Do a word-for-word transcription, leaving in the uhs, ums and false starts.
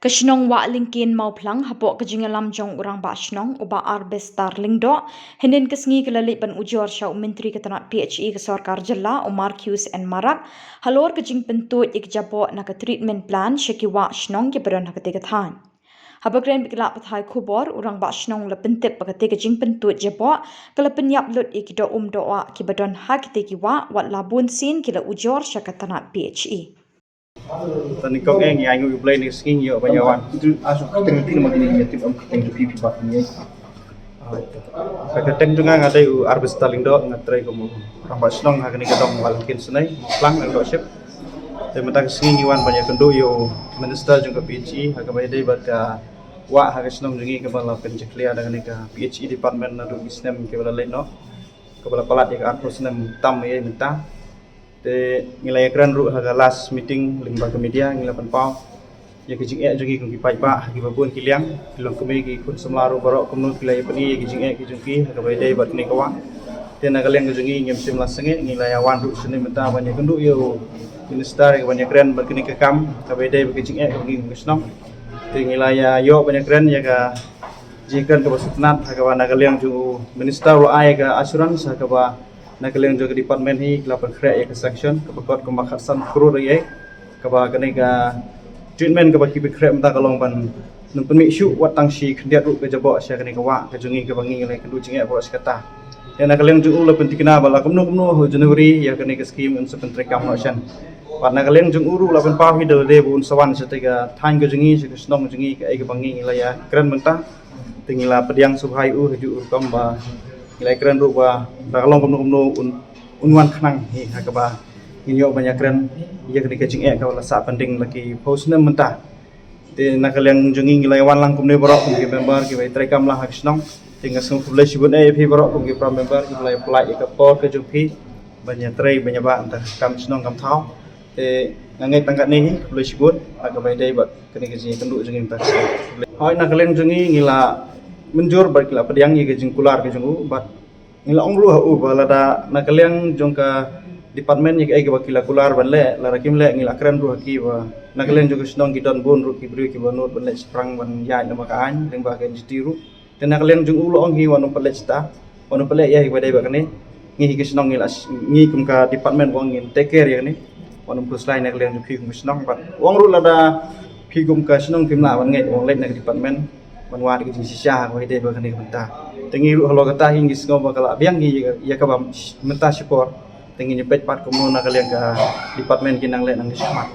Ka shnong Wah Lyngkien Mawphlang hapoh ka jingïalam jong u Rangbah Shnong u Bah Arbester Lyngdoh, hynnin ka sngi ka la leit ban ujor sha u Myntri ka tnat P H E ka Sorkar Jylla u Marcuise N Marak halor ka jingpyntuid ïa ka jaboh na ka treatment plant sha ki wah shnong kiba don ha katei ka thaiñ. Haba kren bad ki lad pathai khubor, u Rangbah Shnong u la pyntip ba katei ka jingpyntuid jaboh ka la pynïap lut ïa ki doh um doh wah kiba don ha kitei ki wah, wat la bun sien ki la ujor sha ka tnat P H E. Tang nyngkong eh ngi ainguh ïa U Blei, ynne ka sngi ngi ïoh ban ïa wan. Ka kyrteng jong nga, nga dei u Arbester Lyngdoh, nga trei kum u Rangbah Shnong ha kane ka dong Wah Lyngkien Shnong, Mawphlang, Lyngdoh Ship. Te mynta ka sngi ngi wan ban ïakynduh ïa u Minister jong ka P H E ha kaba ïadei bad ka wah ha ka shnong jong ngi kaba la pynjakhlia da kane ka P H E department naduh ki snem kiba la leit noh, kaba la palat ïa ka arphew snem tam ïa mynta. Te ngi la ïakren ruh ha ka last meeting lyngba ka media, ngi la pynpaw ïa ka jingeh jong ngi kum ki paidbah ha kiba bun ki liang, ki longkmie, ki khun samla ruh baroh kumno ki la ïa pyni ïa ka jingeh ka jong ki ha kaba ïadei bad kane ka wah. Te na ka liang ka jong ngi ngim shym la sangeh, ngi la ïa wan ruh shane mynta ban ïakynduh ïa u Minister ïa kaban ïakren bad kane ka kam kaba ïadei bad ka jingeh ka jong ngi kum ka shnong. Te ngi la ïa ïoh ban ïakren ïa ka jingkren kaba sngewtynnat ha kaba na ka liang jong u Minister u la ai ïa ka assurance ha kaba na ka liang jong ka department hi ki la pynkhreh ïa ka sanction kaba kot kumba khatsan klur ïa, kaba kane ka treatment kaba ki pynkhreh mynta ka long ban nym pynmih shuh wat tang shi khyndiat ruh ka jaboh sha kane ka wah ka jong ngi kaba ngi la ïakynduh jingeh baroh shi katta. Te na ka liang jong u la pyntikna ba la kumno kumno ha u January ïa kane ka scheme un sa pyntreikam noh shen. Bad na ka liang jong u ruh la pynpaw hi da lade ba un sa wan shatei ka thaiñ ka jong ngi, sha ka shnong jong ngi, kaei kaba ngi la ïakren mynta. Te ngi la pdiang sngewbha ïa u ha kajuh ka rukom ba ngi la ïakren ruh ba da ka long kumno kumno un, un wan khnang hi ha kaba ngin ïoh ban ïakren ïa kane ka jingeh kaba la sah pending la ki phew snem mynta. Te na ka liang jong ngi ngi la ïa wan lang kumne baroh kum ki member kiba ïa treikam lang ha ka shnong. Te nga sngew khublei shibun eh ïa phi baroh kum ki para member kiba la ïa pynlait ïa ka por ka jong phi ban ïa trei ban ïa bah mynta ka kam shnong kam thaw. Te nga ngeit tang katne hi, khublei shibun ha kaba ïadei bad kane ka jingïakynduh jong ngi mynta ka shnong. Hooid, na ka liang jong ngi ngi la mynjur bad ki la pdiang ïa ka jingkular ka jong u bad ngi la ong ruh ha u ba lada na ka liang jong ka department ïa kaei kaba ki la kular ban leh, lada kim leh ngi la kren ruh ha ki ba na ka liang jong ka shnong ki don bun ruh ki briew kiba nud ban leh shaphrang ban ïaid namar ka aiñ lyngba ka N G T ruh. Te na ka liang jong u la ong hi wat nym pat leh shata, wat nym pat leh ïa hi kaba dei bad kane. Ngi hi ka shnong ngi la, ngi kum ka department ba ngin take care ïa kane. Wat nym khuslai na ka liang jong phi kum ka shnong bad u ong ruh lada phi kum ka shnong phim lah ban ngeit, u ong leit na ka department ban wad ka jingshisha ha kaba dei bad kane ka bynta. Te ngi ruh halor kata hi ngi sngew ba ka la biang hi ïa kaba mynta shipor. Te ngin ïa peit pat kumno na ka liang ka department kin nang leh nang shikmat.